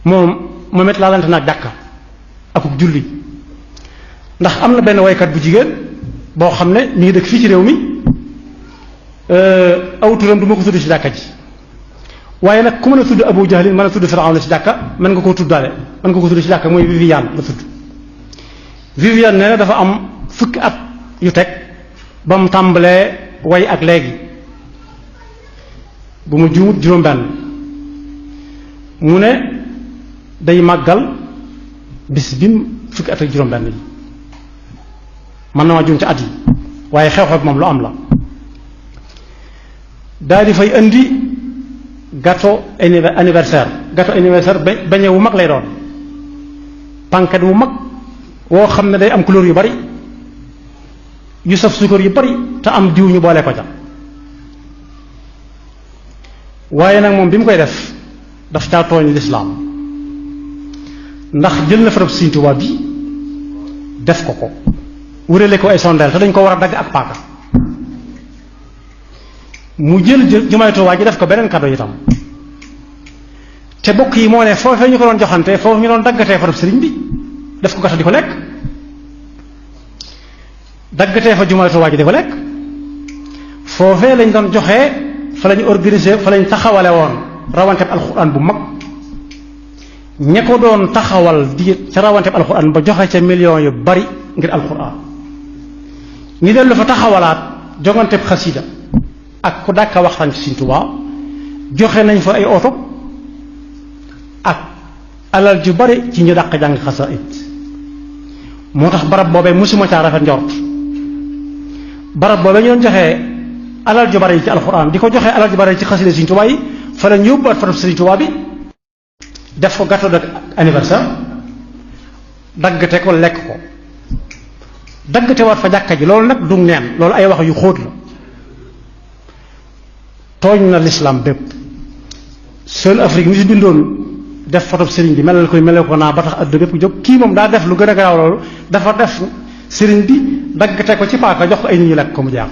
moom it laalante naag jàkka akuk julli ndax am na benn waykat bu jigéen boo xam ne mi ngi dëkk fii ci réew mi aw turam du ma ko tudd ci jàkka ji waaye nag ku mën a tudd Abu Jahlin mën a tudd Firawna ci jàkka mën nga koo tuddaale mën nga ko tudd ci jàkka mooy Viviane la tudd Viviane nee na dafa am fukki at yu teg ba mu tàmbalee way ak léegi bu ma juumut juróom-benn mu ne day màggal bis bi fukki at ak juróom-benn yi mën na ma juum ci at yi waaye xew-xew bi moom lu am la daal di fay indi gâteau anniversaire beñe wu mag lay doon panket wu mag woo xam ne day am couleur yu bari yu saf suukar yu bari te am diw ñu boole ko ca waaye nag moom bi mu koy def daf caa tooñ lislaam ndax jël na farab Sëriñ Tuubaa bi def ko ko wurale ko ay sondeel te dañ ko war a dagg ak paaka mu jël jumaay Tuubaa ji def ko beneen cadeau itam te bokk yi moo ne foofee ñu ko doon joxante foofu ñu doon daggatee farab sëriñ bi def ko gata di ko lekk daggatee fa jumaay Tuubaa ji di ko lekk foofee lañ doon joxee fa lañu organiser fa lañ taxawale woon rawanteeb alxuraan bu mag ña ko doon taxawal di ca rawanteeb alxuraan ba joxe ca millions yu bari ngir alxuraan ñu dellu fa taxawalaat joganteeb xasida ak ku dàkka waxtaan ci Sëriñ Tuubaa joxe nañ fa ay oto ak alal ju bari ci ñu dàq jàng xasaayid moo tax barab boobee musuma caa rafet njort barab boobee ñu doon joxee alal ju bari ci alxuraan di ko joxee alal ju bari ci xasida Sëriñ Tuubaa yi fa lañ yóbbuwaat fa Sëriñ Tuubaa bi def ko gâteau d'anniversaire daggate ko lekk ko daggate waat fa jàkka ji loolu nag du neen loolu ay wax yu xóot la tooñ na l'islam bépp seul Afrique mi si bindoon def fotob sëriñ bi melal ko naa ba tax adduna bépp jóg kii moom daa def lu gën a garaaw loolu dafa def sëriñ bi daggate ko ci paaka jox ko ay nit ñu lekk ko mu jaax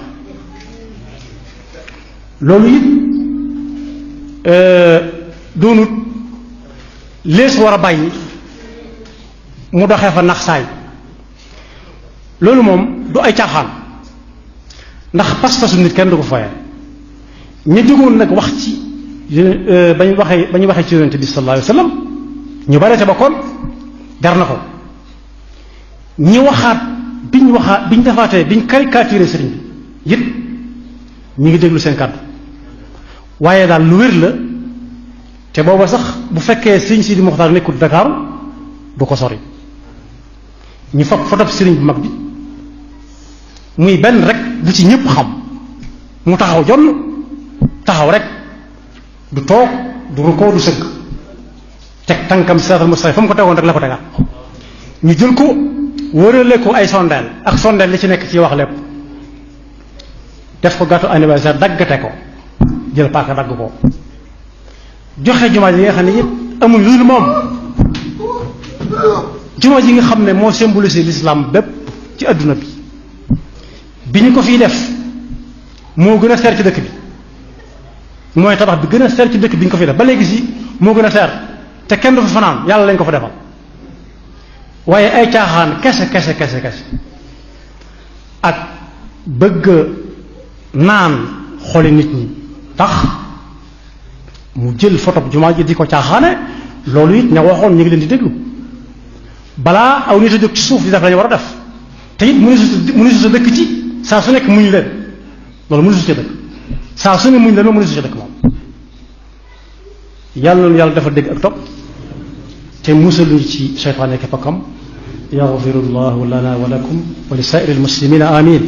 loolu it doonut lees war a bàyyi mu doxee fa nax saay loolu moom du ay caaxaan ndax pas-pasu nit kenn du ko fayee ñu jógoon nag wax ci bañ waxee ci yonente bi sallallahu alayhi wa sallam ñu bare ca bokkoon jar na ko ñi waxaat biñ defaatee biñ caricaturé sëriñ bi it ñu ngi déglu seen kàddu waaye daal lu wér la te booba sax bu fekkee sëriñ Sidi Muxtaar nekkul Dakar du ko sori ñu fab fotob sëriñ bu mag bi muy benn rek bu ci ñëpp xam mu taxaw jonn taxaw rek du toog du rukkoo du sëgg teg tànkam siraatal mustaqiim fa mu ko tegoon rek la ko tegaat ñu jël ko wërale ko ay sondeel ak sondeel li ci nekk ci wax lépp def ko gâteau anniversaire daggate ko jël paaka dagg ko joxe jumaa ji nga xam ne yëpp amuñ lu dul moom jumaa ji nga xam ne moo symbolisé l'islam bépp ci adduna bi ñu ko fiy def moo gën a seer ci dëkk bi mooy tabax bi gën a seer ci dëkk bi ñu ko fiy def ba léegi si moo gën a seer te kenn du fa fanaan yàlla lañ ko fa defal waaye ay caaxaan kese ak bëgg naan xoli nit ñi tax mu jël photo jumaa ji di ko caaxaane loolu it ña waxoon ñu ngi leen di déglu balaa aw nit a jóg ci suuf di def lañu war a def te it mënu su sa dëkk ci saa su nekk muñ leen loolu mënu su ca dëkk saa su ne muñ leen moom mënu su ca dëkk moom yàlla noonu yàlla dafa dégg ak topp te musaluñu ci seytaane képp akam yaxfirullahu lana wa lakum wa li saa'iril muslimina amin